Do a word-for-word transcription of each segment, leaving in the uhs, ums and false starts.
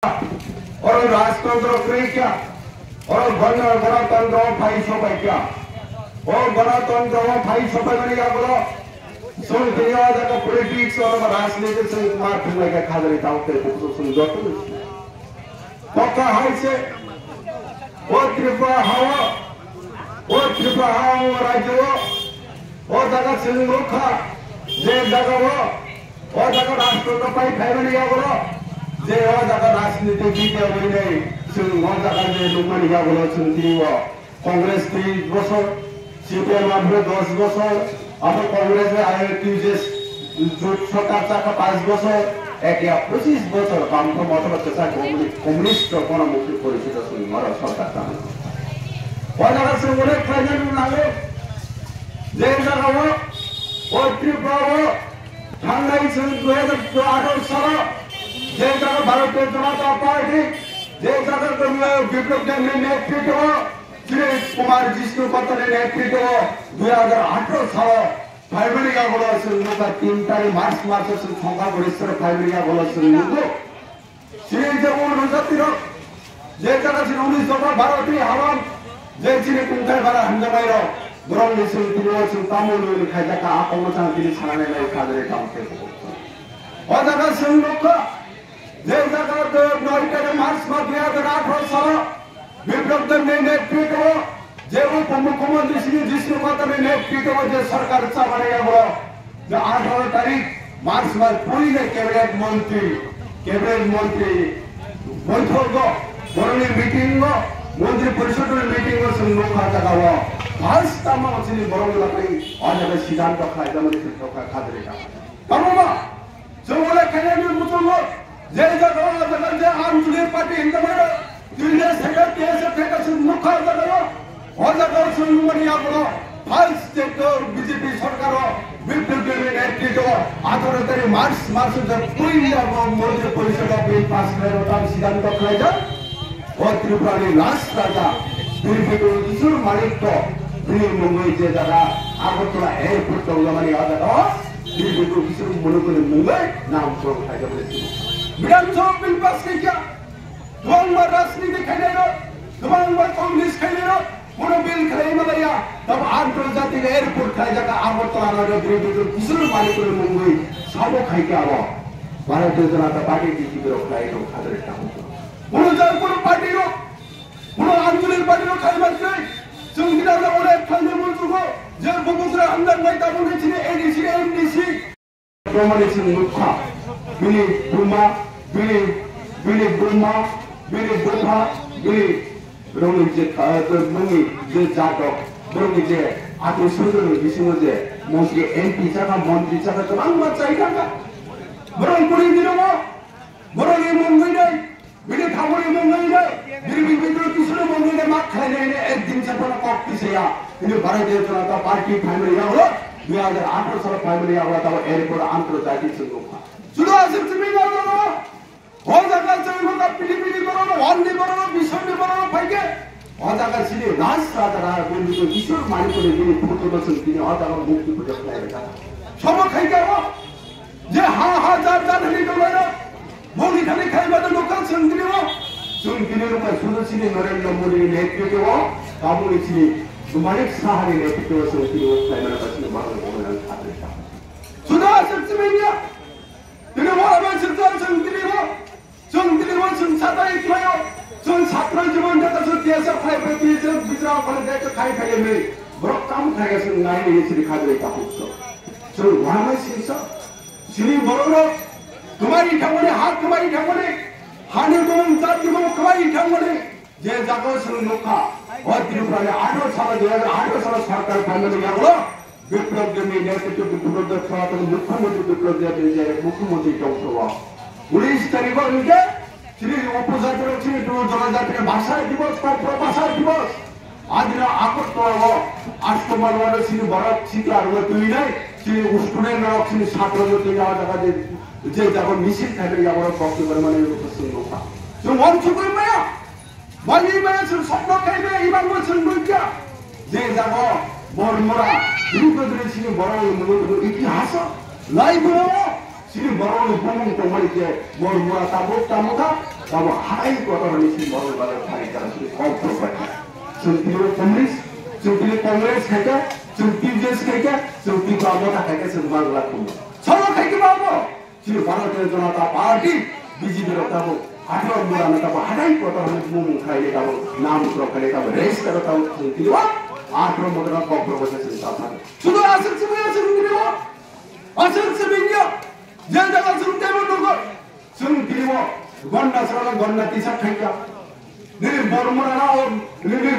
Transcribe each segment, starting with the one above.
Oro rajtantro kwrwi kha. Oro gana-, ganatantro phai sopai kha. O ganatantro phai sopai mani yagulo chwng tini o jaga politics oro ba rajniti chwng ma thwnglai kha khajani tamo tei bukuchwng chwng joto. Kokha hai se o Tripura hao, o Tripura hao rajyo o jaga chwng nukha je jaga o O jaga rajtantro pai phaimani yagulo, je o jaga rajniti bidya winai, chwng o jaga je nukmani yagulo chwng tini o Congress tris bosor, C P M aphuru dos bosor, abo Congress bai I R T J jut sorkar chakha panch bosor, ekia pochis bosor, bamfront othoba kwchak communist rok bono mukti porishito chwng oro sorkar chakha. O jaga chwng onek khlaina nango, je jaga o, o Tripura o, Thangnai chwng dui hajar atharo salo je jaga Bharatiya Janata Party, je jaga Biplab Debni netritwo, Sri Kumar Jishnu Kothari netritwo dui hajar atharo salo phaimani yagulo chwng nukha tin tarik March maso chwng Songkha Gorishwar phaimani yagulo chwng nukgo. Chini je o rwngjatirok, je jaga chini unis dopha Bharati hawan, je chini kungthai bara hamjaknairok, borokni chwng tini o chwng tamo nwi khaijak kha, a kokno chang tini sanani nai kha, je tamo khe. O jaga chwng nukha, je jaga de noi tarik March ma dui hajar atharo salo, Biplab Debni netritwo je upo mukhyamantri Sri Jishnu Kothari netritwo je sorkar chamani yagulo je atharo tarik March mas puila cabinet montri, cabinet montri boithogo, borokni meeting o, montri porishod ni meeting o chwng nukha jaga o first tamo chini borokni bagwi o jaga siddhanto khlaijak mani thwngthok kha khajri kha. Tamo ma? Chwng uansuknani muchungo, je jaga o jaga je Amchuli party hinwi mano, T S F theka chwng nukha o jaga o, o jaga o chwng nukmani yagulo, first je B J P sorkar o, Biplab Debni netritwo o, atharo tarik March maso je puila bo montri porishod o bill pass khlairok tamo siddhanto khlaijak. O Tripura ni last raja, Bir Bikram Kishore Manik to, bini mungwi je jaga Agartala airport tongmani o jaga o, Bir Bikram Kishore Manik ni mungwi namkron khlaijak mani simo. Bidhan Sabha bill pass khaikha, kwbangma rajniti khainairok, kwbangma Congress khainairok, bono bill khlai malaya, tamo antarjatik airport khlaijak Agartala no Bir Bikram Kishore Manik ni mungwi sabo khaikha abo. Bharatiya Janata Party B J P rok khlai tong khadre tamo. Bono jang kono party rok, bono Amchuli party rok khai ma se. Chwng dina na ore khaina muchungo, je bubugra hamjaknai tabuk ni chini A D C, M D C. Romani chwng nukha, bini buma, bini, bini buma, bini bupha, bini rongni je, eh, bini je jadok, borokni je atoi swjonni bisingo je montri M P chakha, montri chakha, kwbangma chai thangkha. Borok kuri dino, borokni mungwi dai. Bini thamoni mungwi no, bini bini bini kisuni mungwi no mak khlainai no ek din sa bono kok tisaya. Bini Bharatiya Janata Party phaimani yagulo, dui hajar atharo salo phaimani yagulo tamo airport antarjatik chwng nukha. Juda aswk simi yagulo, o jaga chwng nukha pili pili borok no, hor ni borok no, bisor ni borok no phaikhe. O jaga chini Raj Raja Raja Bondito Kishore Manikuni bini photo no chwng tini o jaga mukti puja khlai rwkha. Sobo khaikhe o, je ha ha jar jar hwnwi tonglaio. Boni thani khai mano nokha chwng tini o. Chwng tini nokha sudu chini Narendra Modi ni netritwo o, tabukni chini Manik Saha ni netritwo o chwng tini o khlai mano ba chini Bangla ni Bangla ni khatrwi kha. Sudu aswk chini ya. Tini o abo chwng tini o. Chwng tini o chwng satai khlaio, chwng chhatra jibon jata chwng T S F khai phai, T S F bijra khole dek khai phai le mei. Borok kam khai ga chwng nai ni chiri khadre ka pukso. Chwng wanamai singsa. Chini borok rok kwmai thangmani, ha kwmai thangmani, hani tong jat ni borok kwmai thangmani. Je jaga o chwng nukha, o Tripura ni atharo salo, dui hajar atharo salo sarkar phaimani yagulo, Biplab Debni netritwo Biplab Deb Saratani mukhyamantri Biplab Deb ni je mukhyamantri tongthogo. Unis tarikh o hwnkhe chini upojati rok chini Bru Jonojati ni bhasha divos, kokborok bhasha divos. Adino Agartala o Ashtomalwano chini borok chikla rwgwi twinai chini uskunai norok chini sat rwgwi twinai o jaga je, je jaga misil khaimani yago rok kokti barmani rwgwi chwng nukha. Chwng uansukwi maya. Bani maya chwng sokno khaimaya, imango chwng nukya. Je jago Bormura, Dri Godri chini borok ni mungo itihas o, lai bumung o, chini borok ni bumung tongmani je Bormura tabuk tamo kha, Tamo hai kotor ni si moral bazar thani jara sini kok thok bai. Chwng tini communist, chwng tini Congress khaika, chwng T J S khaika, chwng Tipra Motha khaika, chwng Bangla khum. Solo khaika ba bo. Chini Bharatiya Janata Party, B J P rok tamo athro mura na tamo hai kotor ni mung khai ni tamo nam rok khai ni tamo race karo tamo chwng tini wa athro mura kok thok bai chwng ta thani. Sudo aswk chwng aswk tini wa. Aswk chwng ya. Je jaga chwng tamo nugo. Chwng tini o gonna srala gonna tisa khaika. Nini bormona na o nini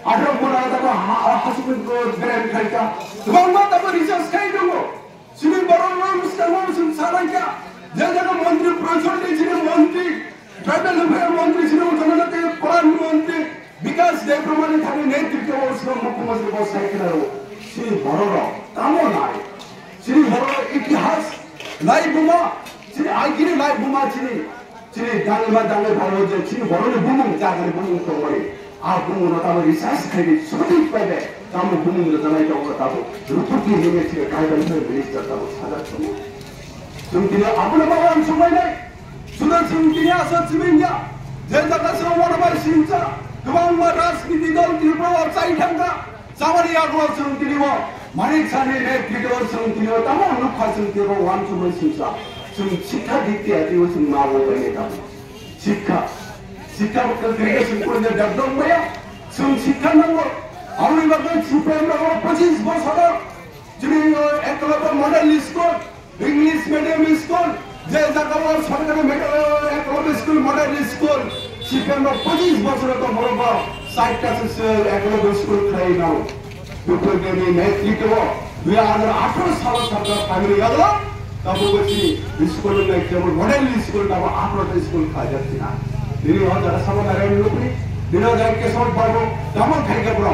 athro mona na tamo ha ha sukun ko beren khaika. Kwbangma tamo research khai tongo. Chini borok no swkang no chwng sa lai kha. Je jaga montri prochon ni chini montri, tribal welfare montri chini utana te pran montri. Bikas Debbarma ni thani netritwo o swnam mukhyamantri bo sai khna rw. Chini borok rok tamo nai. Chini borok rok itihas lai buma, chini agini lai buma chini. Chini dangma dangai pharo je chini borok ni bumung jaga ni bumung tongmani. A bumung no tamo research khai di sotik pai de. Tamo bumung no janai tongo tamo. Rutuk ni hinge chini tribal minister tamo sajak tongo. Chwng tini abono bagwi ang swnglainai. Suda chwng tini aswk sibingya. Je jaga se wanabai singcha. Kwbangma rajniti dol Tripura o chai thangkha. Chamani yago chwng tini o. Manik sani ne video chwng tini o. Tamo nukha chwng tini o wansukmani singcha. Chwng sikha dikti ati o chwng ma bo bai ne tamo. Sikha. Sikha bo kwrwi khe chwng kwrwi develop maya. Chwng sikha nango. Aboni bagwi Tripura nango pochis bosoro. Chini, uh, Eklavya Model School, English Medium School, je jaga o sorkari med-, uh, Eklavya School, Model School, C P M rok pochis bosor to borok bo sait ta se Eklavya School khlai nang. Doctor Devi Maitri ke bo dui hajar atharo salo sorkar family yagla, tabo bo chini school nai kebo Model School tabo atharo ta school khlai jak sina. Dini o jaga sabo Narayan Lukri, dini o jaga Keswal Babu, tamo khai ke bro.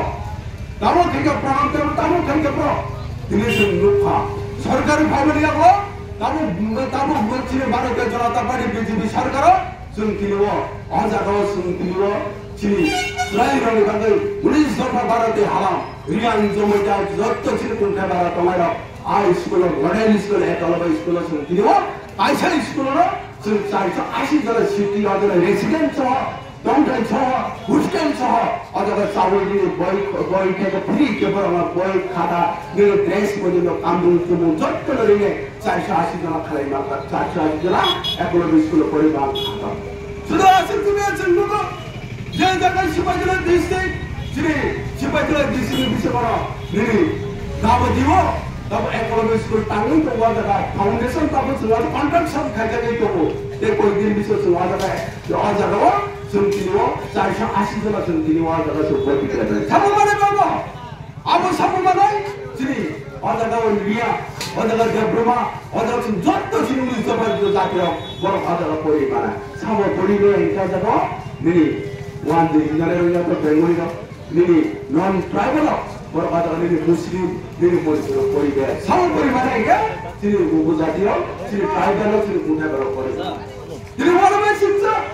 Tamo khaikha program tamo, tamo khaikha pro. Tini chwng nukha. Sorkari phaimani yago, tamo, tamo chini Bharatiya Janata Party B J P sorkaro chwng tini o, o jaga o chwng tini o, chini chwrairokni bagwi unis dopha Bharati halam, Riang Jomai jat jotto chini kungthai bara tongnai rok, a school o, model school, Eklavya school o chwng tini o, kaisa school o chwng charikho ashi jona city o jona resident soho, Tongthai soho, hostel soho, o jaga chawui nini boi, boi khe free khe borokno boi, khata, nini dress pojito, kamung chumung jottono rini charikho ashi jona khlai mankha, charikho ashi jona Eklavya school o pori mankha. Sudo aswk tumi aswk nugo, je jaga Sipaijala district, chini Sipaijala district ni bisingo nini Dabadi o, tabo Eklavya school tangwi tongo o jaga, foundation tabo chwng o construction khaijagwi tongo, tei koi din bisingo chwng o jaga, o jaga o, Chwng tini o charikho ashi jona chwng tini o jaga chwng boi tikla nai. Sabo manai ba bo? Abo sabo manai? Chini o jaga o Riya, o jaga Debbarma, o jaga chwng jotto chini uni jotto jati rok borok o jaga pori mana. Sabo pori nai hingka jaga o nini one day hinare roi jato Bengali rok, nini non tribal rok borok o jaga nini Muslim, nini Muslim rok pori be. Sabo pori mana hingka chini ubu jati rok, chini tribal rok, chini kuntai borok pori. Tini wala bai singsa.